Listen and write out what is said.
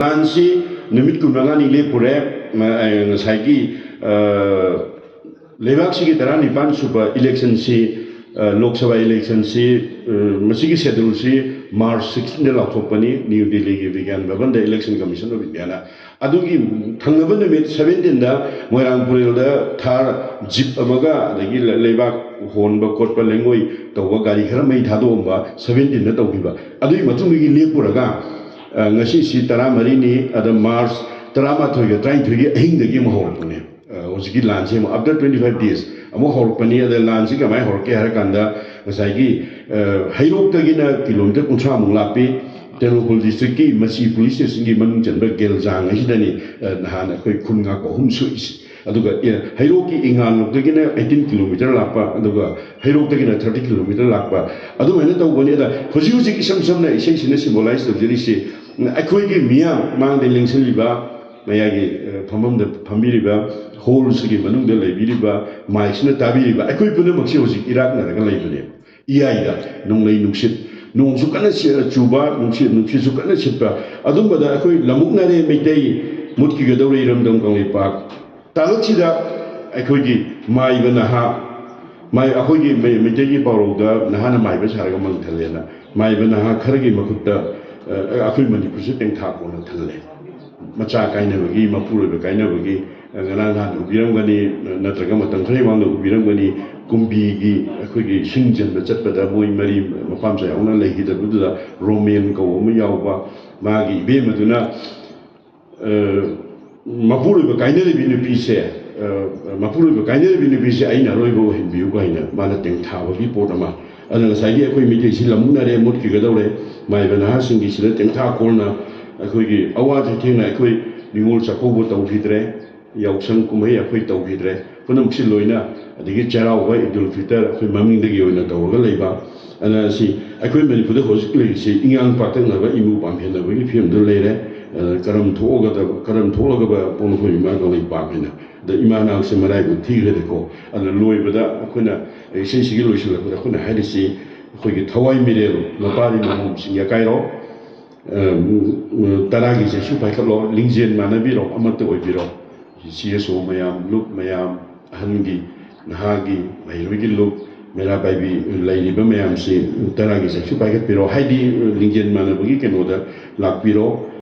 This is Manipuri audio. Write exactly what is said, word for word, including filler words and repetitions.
ꯂꯥꯟꯁꯤ ꯅꯨꯃꯤꯠ ꯀꯨꯟꯃꯉꯥꯅꯤ ꯂꯦꯞꯄꯨꯔꯦ꯫ ꯃ-, ꯑ, ꯉꯁꯥꯏꯒꯤ, ꯑ, ꯂꯩꯕꯥꯛꯁꯤꯒꯤ ꯇꯔꯥꯅꯤꯄꯥꯟ ꯁꯨꯕ ꯏꯂꯦꯛꯁꯟꯁꯤ, ꯑ, ꯂꯣꯛ ꯁꯚꯥ ꯏꯂꯦꯛꯁꯟꯁꯤ, ꯑ, ꯃꯁꯤꯒꯤ ꯁꯦꯗꯨꯜꯁꯤ ꯃꯥꯔꯆ ꯁꯤꯛꯁꯇꯤꯟꯗ ꯂꯥꯎꯊꯣꯛꯄꯅꯤ, ꯅ꯭ꯌꯨ ꯗꯤꯜꯂꯤꯒꯤ ꯕꯤꯒ꯭ꯌꯥꯟ ꯚꯕꯟꯗ, ꯏꯂꯦꯛꯁꯟ ꯀꯃꯤꯁꯟ ꯑꯣꯐ ꯏꯟꯗꯤꯌꯥꯅ꯫ ꯑꯗꯨꯒꯤ ꯊꯪꯅꯕ ꯅꯨꯃꯤꯠ ꯁꯚꯦꯟꯇꯤꯟꯗ ꯃꯣꯏꯔꯥꯡ ꯄꯨꯔꯦꯜꯗ ꯊꯥꯔ ꯖꯤꯞ ꯑꯃꯒ, ꯑꯗꯒꯤ ꯂ-, ꯂꯩꯕꯥꯛ ꯍꯣꯟꯕ ꯈꯣꯠꯄ, ꯂꯩꯉꯣꯏ ꯇꯧꯕ ꯒꯥꯔꯤ ꯈꯔ ꯃꯩ ꯊꯥꯗꯣꯛꯑꯝꯕ, ꯁꯚꯦꯟꯇꯤꯟꯗ ꯇꯧꯈꯤꯕ꯫ ꯑꯗꯨꯒꯤ ꯃꯇꯨꯡꯗꯒꯤ ꯂꯦꯞꯄꯨꯔꯒ, ꯑ, ꯉꯁꯤꯁꯤ ꯇꯔꯥꯃꯔꯤꯅꯤ, ꯑꯗ ꯃꯥꯔꯆ ꯇꯔꯥꯃꯥꯊꯣꯏꯒ ꯇꯔꯥꯅꯤꯊꯣꯏꯒꯤ ꯑꯍꯤꯡꯗꯒꯤ ꯑꯃꯨꯛ ꯍꯧꯔꯛꯄꯅꯦ꯫ ꯑ, ꯍꯧꯖꯤꯛꯀꯤ ꯂꯥꯟꯁꯦ ꯑꯃꯨꯛ, after twenty five days ꯑꯃꯨꯛ ꯍꯧꯔꯛꯄꯅꯤ꯫ ꯑꯗ ꯂꯥꯟꯁꯤ ꯀꯃꯥꯏꯅ ꯍꯧꯔꯛꯀꯦ ꯍꯥꯏꯔ ꯀꯥꯟꯗ, ꯉꯁꯥꯏꯒꯤ, ꯑ, ꯍꯩꯔꯣꯛꯇꯒꯤꯅ ꯀꯤꯂꯣꯃꯤꯇꯔ ꯀꯨꯟꯊ꯭ꯔꯥꯃꯨꯛ ꯂꯥꯞꯄꯤ, ꯇꯦꯡꯅꯧꯄꯜ ꯗꯤꯁꯇ꯭ꯔꯤꯛꯀꯤ ꯃꯆꯤ ꯄꯨꯂꯤꯁ ꯁ꯭ꯇꯦꯁꯟꯒꯤ ꯃꯅꯨꯡ ꯆꯟꯕ ꯒꯦꯜꯖꯥꯡ ꯑꯁꯤꯗꯅꯤ, ꯑ, ꯅꯍꯥꯟ ꯑꯩꯈꯣꯏ ꯈꯨꯟ ꯉꯥꯛꯄ ꯑꯍꯨꯝ ꯁꯣꯛꯏꯁꯤ꯫ ꯑꯗꯨꯒ, ꯑꯦ, ꯍꯩꯔꯣꯛꯀꯤ ꯏꯉꯥꯟꯂꯣꯛꯇꯒꯤꯅ ꯑꯩꯠꯇꯤꯟ ꯀꯤꯂꯣꯃꯤꯇꯔ ꯂꯥꯛꯄ, ꯑꯗꯨꯒ ꯍꯩꯔꯣꯛꯇꯒꯤꯅ ꯊꯥꯔꯇꯤ ꯀꯤꯂꯣꯃꯤꯇꯔ ꯂꯥꯛꯄ, ꯑꯗꯨꯃꯥꯏꯅ ꯇꯧꯕꯅꯤ꯫ ꯑꯗ ꯍꯧꯖꯤꯛ ꯍꯧꯖꯤꯛ ꯏꯁꯝ ꯁꯝꯅ ꯏꯁꯩꯁꯤꯅ ꯁꯤꯝꯕꯣꯂꯥꯏꯁ ꯇꯧꯖꯔꯤꯁꯤ, ꯑꯩꯈꯣꯏꯒꯤ ꯃꯤꯌꯥꯝ ꯃꯥꯡꯗ ꯂꯦꯡꯁꯤꯜꯂꯤꯕ, ꯃꯌꯥꯏꯒꯤ, ꯑ, ꯐꯝꯐꯝꯗ ꯐꯝꯕꯤꯔꯤꯕ, ꯍꯣꯜꯁꯤꯒꯤ ꯃꯅꯨꯡꯗ ꯂꯩꯕꯤꯔꯤꯕ, ꯃꯥꯏꯛꯁꯤꯅ ꯇꯥꯕꯤꯔꯤꯕ ꯑꯩꯈꯣꯏ ꯄꯨꯝꯅꯃꯛꯁꯤ ꯍꯧꯖꯤꯛ ꯏꯔꯥꯛꯅꯔꯒ ꯂꯩꯕꯅꯦꯕ꯫ ꯏꯌꯥꯏꯗ ꯅꯣꯡꯂꯩ ꯅꯨꯡꯁꯤꯠ, ꯅꯣꯡꯁꯨ ꯀꯟꯅ ꯁꯤ-, ꯆꯨꯕ, ꯅꯨꯡꯁꯤꯠ, ꯅꯨꯡꯁꯤꯠꯁꯨ ꯀꯟꯅ ꯁꯤꯠꯄ, ꯑꯗꯨꯝꯕꯗ ꯑꯩꯈꯣꯏ ꯂꯝꯃꯨꯛꯅꯔꯦ ꯃꯩꯇꯩ, ꯃꯨꯠꯈꯤꯒꯗꯧꯔꯦ ꯏꯔꯝꯗꯝ ꯀꯪꯂꯩꯄꯥꯛ꯫ ꯇꯥꯂꯛꯁꯤꯗ ꯑꯩꯈꯣꯏꯒꯤ ꯃꯥꯏꯕ ꯅꯍꯥ, ꯃꯥꯏ-, ꯑꯩꯈꯣꯏꯒꯤ ꯃꯩ-, ꯃꯩꯇꯩꯒꯤ ꯄꯥꯎꯔꯧꯗ "ꯅꯍꯥꯅ ꯃꯥꯏꯕ ꯁꯥꯔꯒ ꯃꯪ ꯊꯜꯂꯦꯅ", ꯃꯥꯏꯕ ꯅꯍꯥ ꯈꯔꯒꯤ ꯃꯈꯨꯠꯇ, ꯑ, ꯑꯩꯈꯣꯏ ꯃꯅꯤꯄꯨꯔꯁꯦ ꯇꯦꯡꯊꯥ ꯀꯣꯟꯅ ꯊꯜꯂꯦ꯫ ꯃꯆꯥ ꯀꯥꯏꯅꯕꯒꯤ, ꯃꯄꯨꯔꯣꯏꯕ ꯀꯥꯏꯅꯕꯒꯤ, ꯑ, ꯉꯔꯥꯡ ꯅꯍꯥꯟ ꯎꯕꯤꯔꯝꯒꯅꯤ, ꯅꯠꯇ꯭ꯔꯒ ꯃꯇꯝ ꯈꯔꯒꯤ ꯃꯃꯥꯡꯗ ꯎꯕꯤꯔꯝꯒꯅꯤ, ꯀꯨꯝꯕꯤꯒꯤ ꯑꯩꯈꯣꯏꯒꯤ ꯁꯤꯡ ꯆꯟꯕ ꯆꯠꯄꯗ ꯃꯣꯏ ꯃꯔꯤ ꯃꯄꯥꯝꯆꯥ ꯌꯥꯎꯅ ꯂꯩꯈꯤꯗꯕꯗꯨꯗ ꯔꯣꯃꯦꯟ ꯀꯧꯕ ꯑꯃ ꯌꯥꯎꯕ, ꯃꯥꯒꯤ ꯏꯕꯦꯝꯃꯗꯨꯅ, ꯑ, ꯃꯄꯨꯔꯣꯏꯕ ꯀꯥꯏꯅꯔꯤꯕꯤ ꯅꯨꯄꯤꯁꯦ, ꯑ, ꯃꯄꯨꯔꯣꯏꯕ ꯀꯥꯏꯅꯔꯤꯕꯤ ꯅꯨꯄꯤꯁꯦ ꯑꯩꯅ ꯑꯔꯣꯏꯕ ꯑꯣꯏꯍꯟꯕꯤꯌꯨ ꯀꯥꯏꯅ ꯃꯥꯅ ꯇꯦꯡꯊꯥꯕꯒꯤ ꯄꯣꯠ ꯑꯃ꯫ ꯑꯗꯨꯅ ꯉꯁꯥꯏꯒꯤ ꯑꯩꯈꯣꯏ ꯃꯤꯇꯩꯁꯤ ꯂꯝꯃꯨꯛꯅꯔꯦ, ꯃꯨꯠꯈꯤꯒꯗꯧꯔꯦ, ꯃꯥꯏꯕ ꯅꯍꯥꯁꯤꯡꯒꯤꯁꯤꯗ ꯇꯦꯡꯊꯥ ꯀꯣꯟꯅ ꯑꯩꯈꯣꯏꯒꯤ ꯑꯋꯥ ꯆꯩꯊꯦꯡꯅ ꯑꯩꯈꯣꯏ ꯅꯤꯉꯣꯜ ꯆꯥꯛꯀꯧꯕ ꯇꯧꯈꯤꯗ꯭ꯔꯦ, ꯌꯥꯎꯁꯪ ꯀꯨꯝꯍꯩ ꯑꯩꯈꯣꯏ ꯇꯧꯈꯤꯗ꯭ꯔꯦ꯫ ꯄꯨꯝꯅꯃꯛꯁꯤ ꯂꯣꯏꯅ, ꯑꯗꯒꯤ ꯆꯩꯔꯥꯎꯕ, ꯏꯗꯨꯜ ꯐꯤꯇꯔ ꯑꯩꯈꯣꯏ ꯃꯃꯤꯡꯗꯒꯤ ꯑꯣꯏꯅ ꯇꯧꯔꯒ ꯂꯩꯕ꯫ ꯑꯗꯨꯅ ꯁꯤ ꯑꯩꯈꯣꯏ ꯃꯅꯤꯄꯨꯔꯗ ꯍꯧꯖꯤꯛ ꯂꯩꯔꯤꯁꯤ ꯏꯉꯥꯡ ꯄꯥꯛꯇꯛꯅꯕ, ꯏꯃꯨ ꯄꯥꯝꯍꯦꯟꯅꯕꯒꯤ ꯐꯤꯕꯝꯗ ꯂꯩꯔꯦ꯫ ꯑ, ꯀꯔꯝ ꯊꯣꯛꯑꯒꯗꯕ, ꯀꯔꯝ ꯊꯣꯛꯂꯒꯕ ꯄꯣꯛꯅꯐꯝ ꯏꯃꯥ ꯀꯪꯂꯩꯄꯥꯛ ꯍꯥꯏꯅ꯫ ꯑꯗ ꯏꯃꯥ ꯅꯍꯥꯛꯁꯦ ꯃꯔꯥꯏꯕꯛ ꯊꯤꯈ꯭ꯔꯦꯗꯀꯣ꯫ ꯑꯗꯨꯅ ꯂꯣꯏꯕꯗ ꯑꯩꯈꯣꯏꯅ ꯏꯁꯩꯁꯤꯒꯤ ꯂꯣꯏꯁꯤꯜꯂꯛꯄꯗ ꯑꯩꯈꯣꯏꯅ ꯍꯥꯏꯔꯤꯁꯤ ꯑꯩꯈꯣꯏꯒꯤ ꯊꯋꯥꯏ ꯃꯤꯔꯦꯜ ꯃꯄꯥꯔꯤ ꯃꯍꯨꯝꯁꯤꯡ ꯌꯥꯀꯥꯏꯔꯣ꯫ ꯇꯔꯥꯒꯤ ꯆꯩꯁꯨ ꯄꯥꯏꯈꯠꯂꯣ, ꯂꯤꯡꯖꯦꯜ ꯃꯥꯟꯅꯕꯤꯔꯣ, ꯑꯃꯠꯇ ꯑꯣꯏꯕꯤꯔꯣ꯫ ꯁꯤ ꯑꯦꯁ ꯑꯣ ꯃꯌꯥꯝ, ꯂꯨꯞ ꯃꯌꯥꯝ, ꯑꯍꯟꯒꯤ, ꯅꯍꯥꯒꯤ, ꯃꯍꯩꯔꯣꯏꯒꯤ ꯂꯨꯞ, ꯃꯩꯔꯥ ꯄꯥꯏꯕꯤ ꯂꯩꯔꯤꯕ ꯃꯌꯥꯝꯁꯤ ꯇꯔꯥꯒꯤ ꯆꯩꯁꯨ ꯄꯥꯏꯈꯠꯄꯤꯔꯣ꯫ ꯍꯥꯏꯗꯤ ꯂꯤꯡꯖꯦꯜ ꯃꯥꯟꯅꯕꯒꯤ ꯀꯩꯅꯣꯗ ꯂꯥꯛꯄꯤꯔꯣ꯫